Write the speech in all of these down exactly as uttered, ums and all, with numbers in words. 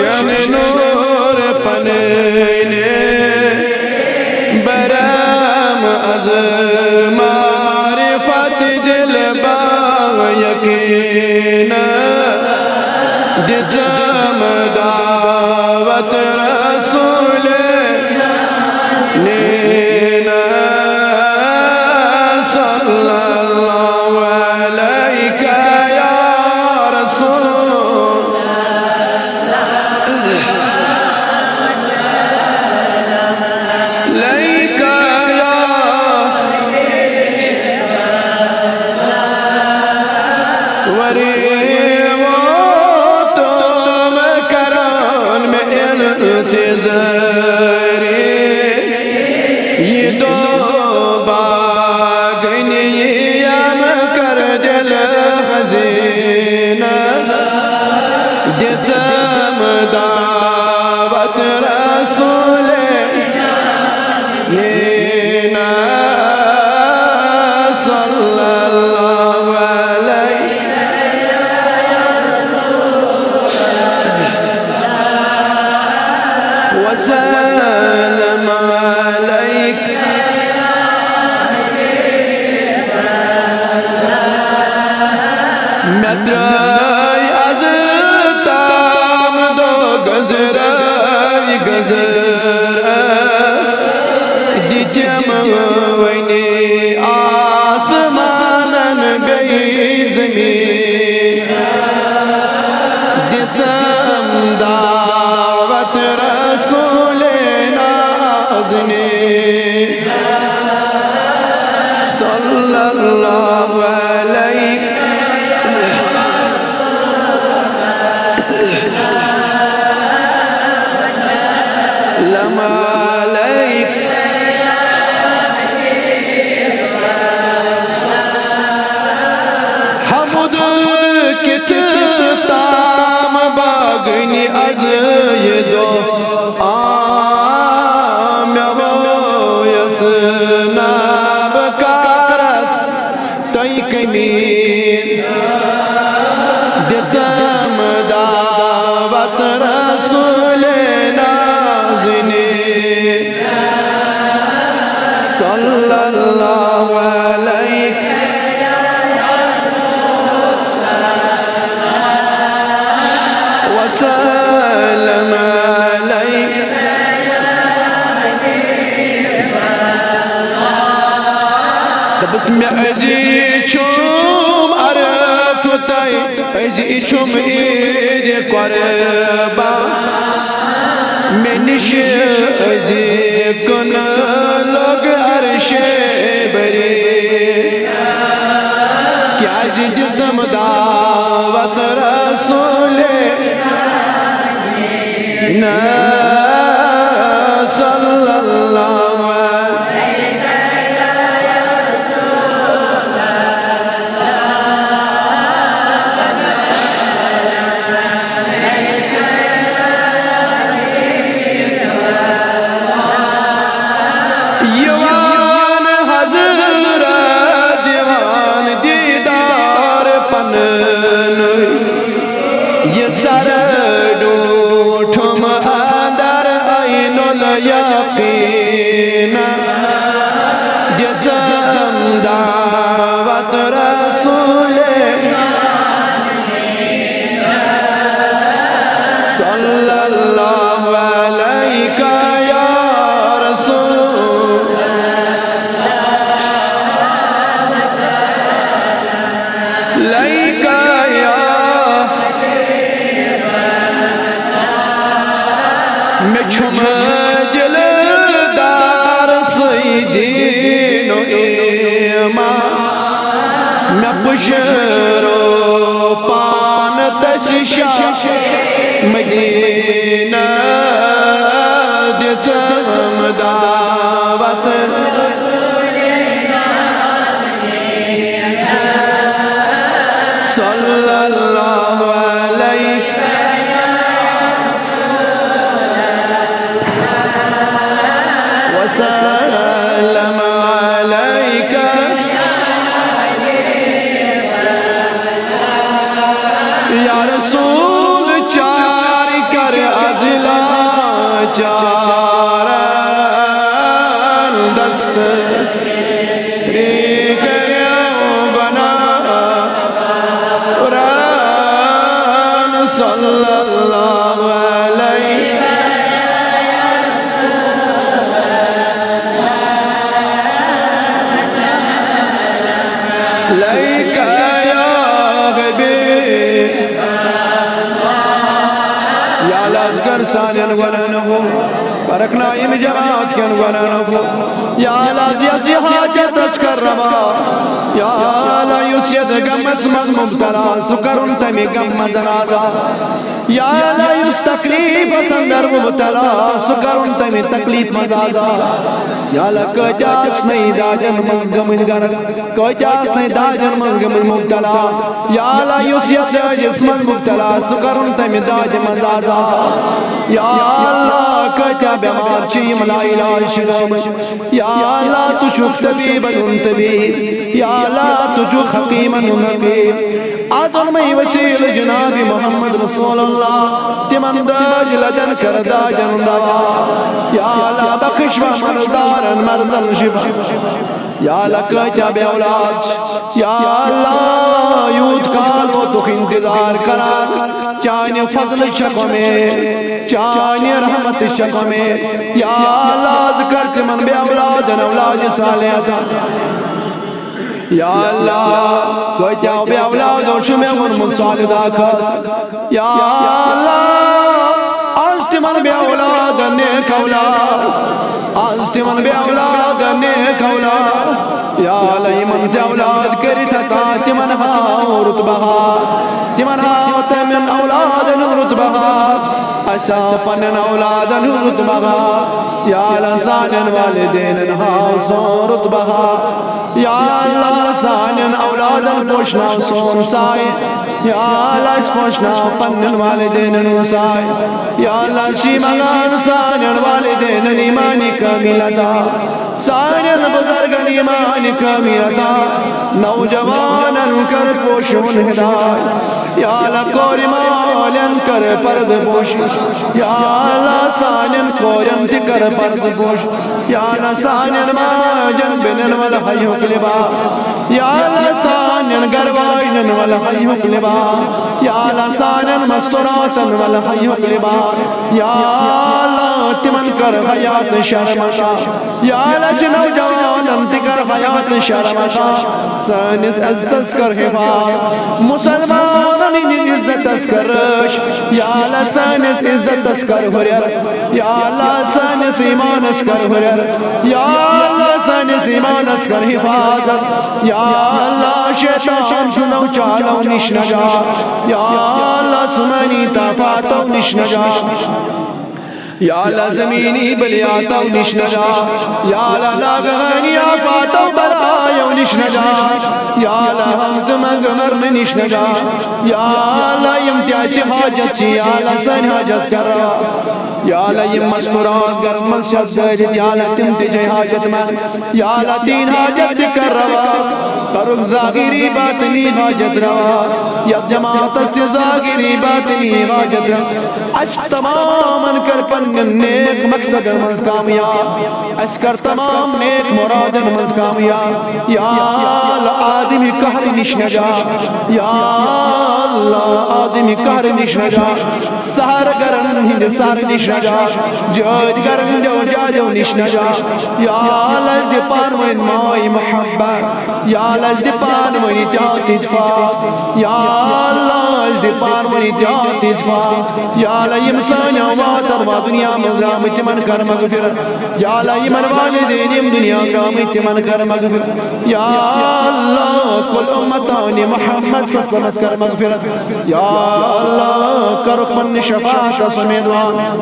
روشن نور پنٕنۍ برم از معرفت دل با یقین دِژم دعوت رسول نینا صلی اللہ علیک یا رسول علیک یا وری ووتم کران مےٚ انتظاری۔ یہِ دۄہ باگنی یم کر دل حزین دِژم دعوت رسول نینا صلی اللہ علیہ وسلم علیک۔ مےٚ درٛاے از تام دۄہ گٔزرٲے گٔزرٲے، دِتِم وۄنۍ آسمانن بیٚیہِ زمین۔ دِژم دعوت رسول نازنین صلی اللہ علیہ وسلم علیہ۔ حمد کِتھ تام باگنی از یہِ دۄہ آ مےٚ وویس نابکارس تۄہہِ کٔمی دِژم دعوت رسول نازنین صلی اللہ علیہ وسلم علیہ۔ دپس مےٚ أزی چھُم عرف تۄہہِ، أزی چھُم عیٖد قربان۔ مےٚ نِش أزی کُن لوٚگ عرشے بری، کیازِ دِژم دعوت رسول نا صلی اللہ علیہ۔ یِوان حضرت دِوان دیٖدار پنُن۔ یہِ سر ڈوٗٹھُم اندر عین الیقین۔ دِژم دعوت رسول صلی اللہ علیک یا رسول علیک یا۔ مےٚ چھُم دِلدار سۭتۍ دیٖن و ایمان۔ مےٚ پُشرو پان تٔسۍ شاہ مدینہ دِژم دعوت۔ صلی اللہ علیہ وسلم علیک یا رسول۔ یا اللہ، از کر سانٮ۪ن گۄناہن عفو، پرکھناو ییٚمہِ جماعت کٮ۪ن گۄناہن عفو۔ یا اللہ، از یۄس یہِ حاجت اَسہِ کر روا۔ یا اللہ، یُس یتھ غمس منٛز مبتلا، سُہ کرُن تمہِ غم منٛز آزاد۔ یا اللہ، یُس تکلیفس اندر مبتلا، سُہ کرُن تمہِ تکلیف منٛز آزاد۔ یا اللہ، کۭتیاہ آسنَے دادٮ۪ن منٛز گٔمٕتۍ غرق، کۭتیاہ آسنَے دادٮ۪ن منٛز گٔمٕتۍ مبتلا۔ یا اللہ، یُس یتھ دادِس منٛز مبتلا، سُہ کرُن تمہِ دادِ منٛز آزاد۔ یا اللہ، کۭتیاہ بٮ۪مار چھِ، یِم لاعلاج چھِ گٔمٕتۍ۔ یا اللہ، ژٕ چھُکھ طبیبن ہُنٛد طبیب۔ یا اللہ، ژٕ چھُکھ حکیمن ہُنٛد حکیم۔ از اوٚنمَے وسیلہٕ جناب محمد رسول اللہ، تِمن دادِ لدٮ۪ن کر دادٮ۪ن دوا۔ یا اللہ، بخش و مرضدارن مرضن شفا۔ یا اللہ، کۭتیاہ بے اولاد چھِ۔ یا اللہ، یوٗت کال ووتُکھ انتظار کران، چانہِ فضلہٕ چھکھ اُمید، چانہِ رحمتہٕ چھکھ اُمید۔ یا اللہ، ژٕ کر تِمن بے اولادن اولادِ صالحہ عطا۔ یا اللہ، کۭتیاہ بے اولادو چھُ مےٚ ووٚنمُت سُہ اکھ دۄہ خٲطرٕ۔ یا اللہ، از تِمن بے اولاد نیک اولاد، از تِمن بے اولاد نیک اولاد۔ یا اللہ، یِمن ژےٚ اولاد کٔرِتھ عطا، تِمن ہاو رتبہٕ ہاو، تِمن ہاو تِمن اولادن رتبہٕ ہاو، اَسہِ ہاو پننٮ۪ن اولادن رتبہٕ ہاو۔ یا اللہ، سانٮ۪ن والدینن ہاو سون رتبہٕ ہاو۔ یا اللہ، سانٮ۪ن اولادن پوشناو سون سایہِ۔ یا اللہ، اَسہِ پوشناو پننٮ۪ن والدینن ہُنٛد سایہِ۔ یا اللہ، اَسہِ چھِ منگان سانٮ۪ن والدینن ایمانی کامل عطا، سانٮ۪ن بزرگن ایمانی کامل عطا، نوجوانن کر پوشون ہدایت۔ یا اللہ، کورِ مالٮ۪ن کر پردٕ پوشی۔ یا اللہ، سانٮ۪ن کورٮ۪ن تہِ کر پردٕ پوشی۔ یا اللہ، سانٮ۪ن ماجن بیٚنٮ۪ن ول حیُک لباس۔ یا اللہ، سانٮ۪ن گرٕ واجنٮ۪ن ول حیُک لباس۔ یا اللہ، سانٮ۪ن مستوراتن ول حیُک لباس۔ یا اللہ، تِمن کر حیات شرمسار۔ یا اللہ، چھِ نوجوانن تہِ کر حیات شرمسار۔ سٲنِس عزتس کر حفاظت، مسلمانن ہٕنٛدِ عزتس کر رٲچھ۔ یا اللہ، سٲنِس عزتس کر ہُرٮ۪ر۔ یا اللہ، سٲنِس ایمانس کر ہُرٮ۪ر۔ یا اللہ، سٲنِس ایمانس کر حفاظت۔ یا اللہ، شیطان سٕنٛدو چالو نِش نجات۔ یا اللہ، آسمانی طاقتو نِش نجات۔ یا اللہ، زمینی بلیاتو نِش نجات۔ یا اللہ، ناگہانی آفاتو بلایو نِش نجات۔ یا اللہ، ہنگتہٕ منگہٕ مرنہٕ نِش نجات۔ یا اللہ، یِم تہِ اَسہِ حاجت چھِ، یا اللہ، سٲنۍ حاجت کر روا۔ یا اللہ، یِم مستورات گرن منٛز چھِ اَسہِ دٲرِتھ، یا اللہ، تِم تہِ چھِ حاجت منٛد۔ یا اللہ، تِہنٛدۍ حاجت تہِ کر روا۔ کرُکھ ظٲہری باطنی حاجت روا۔ یتھ جماعتس تہِ ظٲہری باطنی حاجت روا۔ اَسہِ تمامن کر پننٮ۪ن نیک مقصدن منٛز کامیاب۔ اَسہِ کر تمام نیک مرادن منٛز کامیاب۔ یا اللہ، آدمی قہر نِش نجات۔ یا اللہ، آدمی قہر نِش نجات۔ سحر گرن ہٕنٛدِ سحر نِش نجات۔ جٲدۍ گرن ہٕنٛدیو جادیو نِش نجات۔ یا اللہ، اَسہِ دِ پانہٕ ؤنۍ ماے محبت۔ یا اللہ، اَسہِ دِ پانہٕ ؤنۍ اتحاد اتفاق۔ یا اللہ، اَسہِ دِ پانہٕ ؤنۍ اتحاد اتفاق۔ یا اللہ، یِم سٲنۍ اولاد تروا دُنیا منٛز درٛامٕتۍ، تِمن کر مغفرت۔ یا اللہ، یِمن والدین یِم دُنیا درٛامٕتۍ، تِمن کر مغفرت۔ یا اللہ، کل امتان محمد صلی اللہ علیہ وسلمس کر مغفرت۔ یا اللہ، کرُکھ پننہِ شفاعتس امیدوار۔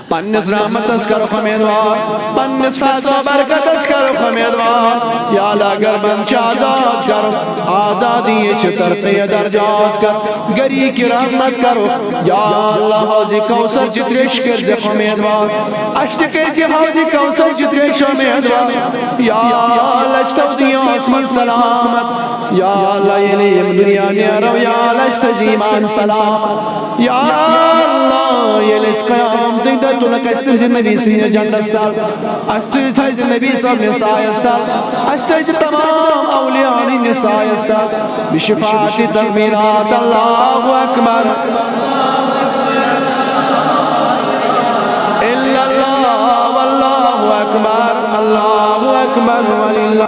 پننِس رحمتس کرُکھ امیدوار، پننِس فضل و برکتس کرُکھ امیدوار۔ یا اللہ، غربن چھِ آزاد کرُکھ، آزادی چھِ ترقی درجات کرُکھ، گری کی رحمت کرُکھ۔ یا اللہ، حوض کوثر چہِ تریشہِ کٔرۍزٮ۪کھ امیدوار، اَسہِ تہِ کٔرۍزِ حوض کوثر چہِ تریشہِ امیدوار۔ یا اللہ، اَسہِ تھٲو دُنیاہس منٛز سلامت۔ یا اللہ، ییٚلہِ یِم دُنیا نیرو، یا اللہ، اَسہِ تھٲوزِ ایمان سلامت۔ یا اللہ، ییٚلہِ أسۍ قیامتٕکۍ دۄہ تُلکھ، اَسہِ تُلزِ نبی سٕنٛدِس جنڈس تل، اَسہِ تُلزِ، تھٲوزِ نبی صٲبنِس سایس تل، اَسہِ تھٲوزِ تمام اولیاءن ہٕنٛدِس سایس تل۔ بشفاعت تکبیرات، اللہ اکبر۔ الا اللہ، واللہ اکبر، اللہ اکبر، وللہ۔